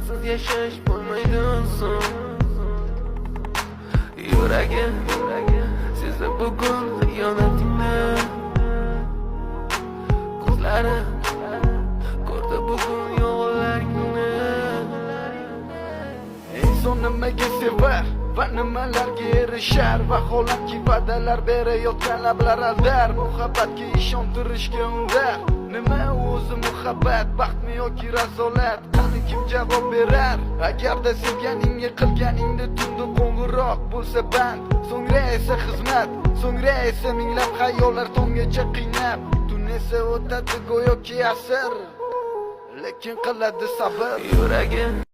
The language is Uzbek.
Sensiz yashash bo'lmaydi oson. Yuragim sezdi bugun xiyonatingni. Ko'zlarim ko'rdi bugun yolg'onlaringni. Inson nimaga sevar va nimalarga erishar? Vaholanki, va'dalar berayotgan lablar aldar, muhabbatga ishontirishga undar. Nima o'zi muhabbat? Baxtmi yoki razolat? Qani, kim javob berar? Agarda sevganingga qilganingda tunda qo'ng'iroq bo'lsa band, so'ngra esa xizmat, so'ngra esa minglab xayollar tonggacha qiynab, tun esa o'tadi go'yoki asr, lekin qiladi sabr. Yuragim.